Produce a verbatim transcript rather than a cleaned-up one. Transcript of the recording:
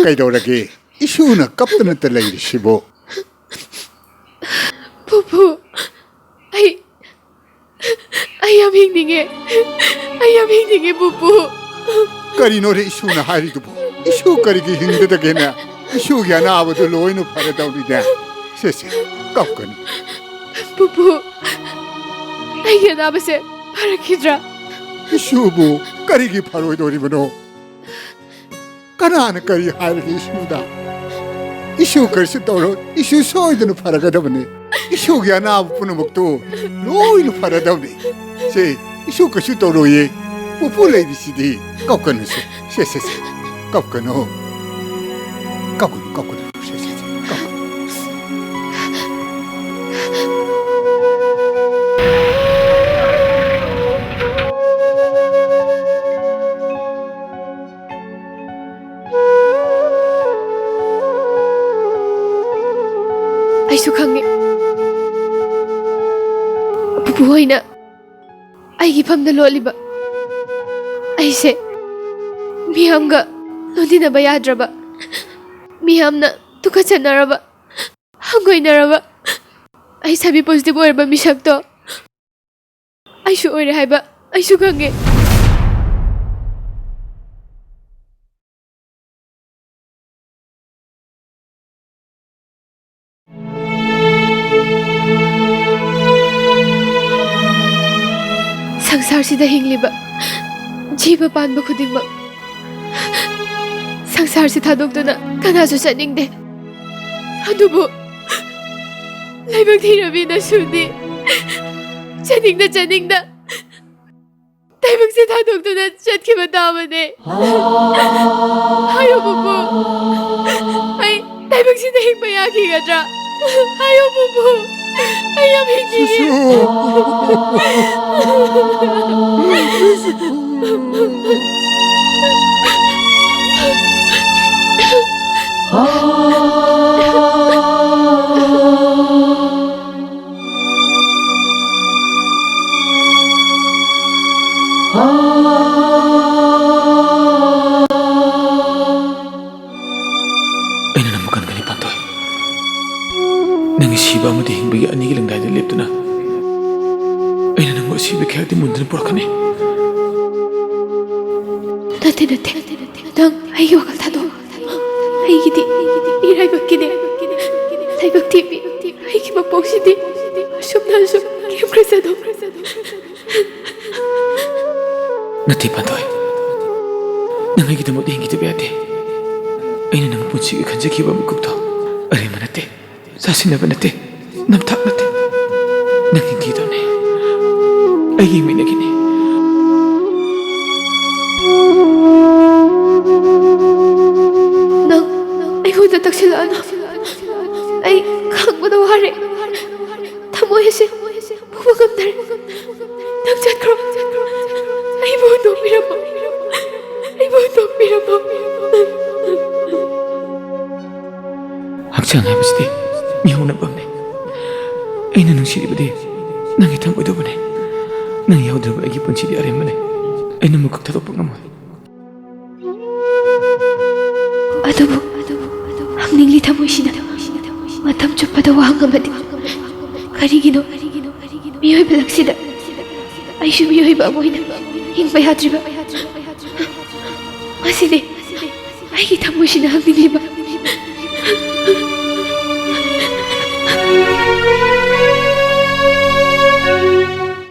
ꯀꯩꯗꯧꯔꯒꯦ? ꯏꯁꯨꯅ ꯀꯞꯇꯅꯇ ꯂꯩꯔꯤꯁꯤꯕꯨ? ꯄꯨꯄꯨ, ꯑꯩ ꯑꯩ ꯌꯥꯝ ꯍꯤꯡꯅꯤꯡꯉꯦ꯫ ꯑꯩ ꯌꯥꯝ ꯍꯤꯡꯅꯤꯡꯉꯦ, ꯄꯨꯄꯨ꯫ ꯀꯔꯤꯅꯣꯔꯦ ꯏꯁꯨꯅ ꯍꯥꯏꯔꯤꯗꯨꯕꯨ? ꯏꯁꯨ ꯀꯔꯤꯒꯤ ꯍꯤꯡꯒꯗꯒꯦꯅꯦ? ꯏꯁꯨꯒꯤ ꯑꯅꯥꯕꯗꯨ ꯂꯣꯏꯅ ꯐꯔꯗꯧꯔꯤꯅꯦ꯫ ꯁꯦ, ꯁꯦ, ꯀꯞꯀꯅꯨ꯫ ꯄꯨꯄꯨ, ꯑꯩꯒꯤ ꯑꯅꯥꯕꯁꯦ ꯐꯔꯛꯈꯤꯗ꯭ꯔꯥ? ꯏꯁꯨꯕꯨ ꯀꯔꯤꯒꯤ ꯐꯔꯣꯏꯗꯧꯔꯤꯕꯅꯣ? ꯀꯅꯥꯅ ꯀꯔꯤ ꯍꯥꯏꯔꯒꯦ ꯏꯁꯨꯗ? ꯏꯁꯨ ꯀꯔꯤꯁꯨ ꯇꯧꯔꯣꯏ꯫ ꯏꯁꯨ ꯁꯣꯏꯗꯅ ꯐꯔꯒꯗꯕꯅꯤ꯫ ꯏꯁꯨꯒꯤ ꯑꯅꯥꯕ ꯄꯨꯝꯅꯃꯛꯇꯨ ꯂꯣꯏꯅ ꯐꯔꯗꯕꯅꯤ꯫ ꯁꯦ, ꯏꯁꯨ ꯀꯩꯁꯨ ꯇꯧꯔꯣꯏꯌꯦ꯫ ꯄꯨꯄꯨ ꯂꯩꯔꯤꯁꯤꯗꯤ꯫ ꯀꯞꯀꯅꯨꯁꯦ꯫ ꯁꯦ, ꯁꯦ, ꯁꯦ꯫ ꯀꯞꯀꯅꯨ꯫ ꯀꯞꯀꯅꯨ, ꯀꯞꯀꯅꯨ꯫ ꯁꯦ, ꯁꯦ, ꯁꯦ꯫ ꯀꯞꯀꯅꯨ꯫ ꯑꯩꯁꯨ ꯈꯪꯉꯦ꯫ ꯄꯨꯄꯨ ꯍꯣꯏꯅ ꯑꯩꯒꯤ ꯐꯝꯗ ꯂꯣꯠꯂꯤꯕ ꯑꯩꯁꯦ ꯃꯤꯌꯥꯝꯒ ꯂꯣꯟꯗꯤꯟꯅꯕ ꯌꯥꯗ꯭ꯔꯕ, ꯃꯤꯌꯥꯝꯅ ꯇꯨꯀꯠꯆꯅꯔꯕ, ꯍꯪꯒꯣꯏꯅꯔꯕ, ꯑꯩ ꯁꯥꯕꯤ positive ꯑꯣꯏꯔꯕ ꯃꯤꯁꯛꯇꯣ ꯑꯩꯁꯨ ꯑꯣꯏꯔꯦ ꯍꯥꯏꯕ ꯑꯩꯁꯨ ꯈꯪꯉꯦ꯫ ꯁꯪꯁꯥꯔꯁꯤꯗ ꯍꯤꯡꯂꯤꯕ ꯖꯤꯕ ꯄꯥꯟꯕ ꯈꯨꯗꯤꯡꯃꯛ ꯁꯪꯁꯥꯔꯁꯤ ꯊꯥꯗꯣꯛꯇꯨꯅ ꯀꯅꯥꯁꯨ ꯆꯠꯅꯤꯡꯗꯦ꯫ ꯑꯗꯨꯕꯨ ꯂꯥꯏꯕꯛ ꯊꯤꯔꯕꯤ ꯅꯁꯨꯗꯤ ꯆꯠꯅꯤꯡꯗ ꯆꯠꯅꯤꯡꯗ ꯇꯥꯏꯕꯪꯁꯦ ꯊꯥꯗꯣꯛꯇꯨꯅ ꯆꯠꯈꯤꯕ ꯇꯥꯕꯅꯦ꯫ ꯍꯥꯏꯌꯣ ꯄꯨꯄꯨ, ꯑꯩ ꯇꯥꯏꯕꯪꯁꯤꯗ ꯍꯤꯡꯕ ꯌꯥꯈꯤꯒꯗ꯭ꯔꯥ? ꯍꯥꯏꯌꯣ ꯄꯨꯄꯨ, ꯑꯩ ꯌꯥꯝ ꯍꯤꯡꯅꯤꯡꯉꯤ꯫ ꯑꯃꯗꯤ ꯍꯤꯡꯕꯒꯤ ꯑꯅꯤꯒꯤ ꯂꯪꯗꯥꯏꯗ ꯂꯦꯞꯇꯨꯅ ꯑꯩꯅ ꯅꯪꯕꯨ ꯑꯁꯤꯕ ꯀꯌꯥꯗꯤ ꯃꯨꯟꯗꯨꯅ ꯄꯨꯔꯛꯀꯅꯤ꯫ ꯅꯠꯇꯦ, ꯅꯠꯇꯦ, ꯅꯪ ꯑꯩꯒꯤ ꯋꯥꯈꯜ ꯊꯥꯗꯣꯛꯑꯣ꯫ ꯑꯩꯒꯤꯗꯤ ꯏꯔꯥꯏꯕꯛꯀꯤꯅꯦ꯫ ꯂꯥꯏꯕꯛ ꯊꯤꯕꯤ, ꯑꯩꯒꯤ ꯃꯄꯣꯛꯁꯤꯗꯤ ꯑꯁꯨꯝꯅ ꯑꯁꯨꯝ ꯀꯦꯝꯈ꯭ꯔꯖꯅꯨ꯫ ꯅꯠꯇꯦ, ꯄꯥꯟꯊꯣꯏ, ꯅꯪ ꯑꯩꯒꯤꯗꯃꯛꯇ ꯍꯤꯡꯈꯤꯗꯕ ꯌꯥꯗꯦ꯫ ꯑꯩꯅ ꯅꯪ ꯄꯨꯟꯁꯤꯒꯤ ꯈꯟꯖꯈꯤꯕ ꯃꯤꯀꯨꯞꯇꯣ ꯑꯔꯦꯝꯕ ꯅꯠꯇꯦ, ꯆꯥꯁꯤꯟꯅꯕ ꯅꯠꯇꯦ, ꯅꯝꯊꯥꯛ ꯅꯠꯇꯦ꯫ ꯅꯪ ꯍꯤꯡꯈꯤꯗꯧꯅꯦ, ꯑꯩꯒꯤ ꯍꯤꯡꯃꯤꯟꯅꯈꯤꯅꯤ꯫ ꯅꯪ ꯑꯩꯉꯣꯟꯗ ꯇꯛꯁꯤꯜꯂꯛꯑꯅꯨ꯫ ꯑꯩ ꯈꯥꯡꯕꯗ ꯋꯥꯔꯦ꯫ ꯊꯃꯣꯏ ꯑꯁꯤ ꯄꯨꯕ ꯉꯝꯗꯔꯦ꯫ ꯅꯪ ꯆꯠꯈ꯭ꯔꯣ꯫ ꯑꯩꯕꯨ ꯍꯨꯟꯗꯣꯛꯄꯤꯔꯝꯃꯣ꯫ ꯑꯩꯕꯨ ꯍꯨꯟꯗꯣꯛꯄꯤꯔꯝꯃꯣ꯫ ꯍꯛꯆꯥꯡ ꯍꯥꯏꯕꯁꯤꯗꯤ ꯃꯤꯍꯧꯅꯕ ꯑꯃꯅꯤ꯫ ꯑꯩꯅ ꯅꯨꯡꯁꯤꯔꯤꯕꯗꯤ ꯅꯪꯒꯤ ꯊꯃꯣꯏꯗꯨꯕꯨꯅꯤ꯫ ꯅꯪ ꯌꯥꯎꯗ꯭ꯔꯕ ꯑꯩꯒꯤ ꯄꯨꯟꯁꯤꯗꯤ ꯑꯔꯦꯝꯕꯅꯤ꯫ ꯑꯩꯅ ꯃꯀꯣꯛ ꯊꯥꯗꯣꯛꯄ ꯉꯝꯃꯣꯏ꯫ ꯑꯗꯨꯕꯨ ꯍꯪꯅꯤꯡꯂꯤ ꯊꯃꯣꯏꯁꯤꯅ ꯃꯇꯝ ꯆꯨꯞꯄꯗ ꯋꯥꯍꯪ ꯑꯃꯗꯤ, ꯀꯔꯤꯒꯤꯅꯣ ꯃꯤꯑꯣꯏꯕ ꯂꯛꯁꯤꯗ ꯑꯩꯁꯨ ꯃꯤꯑꯣꯏꯕ ꯑꯃ ꯑꯣꯏꯅ ꯍꯤꯡꯕ ꯌꯥꯗ꯭ꯔꯤꯕ? ꯃꯁꯤꯗꯤ ꯑꯩꯒꯤ ꯊꯃꯣꯏꯁꯤꯅ ꯍꯪꯅꯤꯡꯂꯤꯕ꯫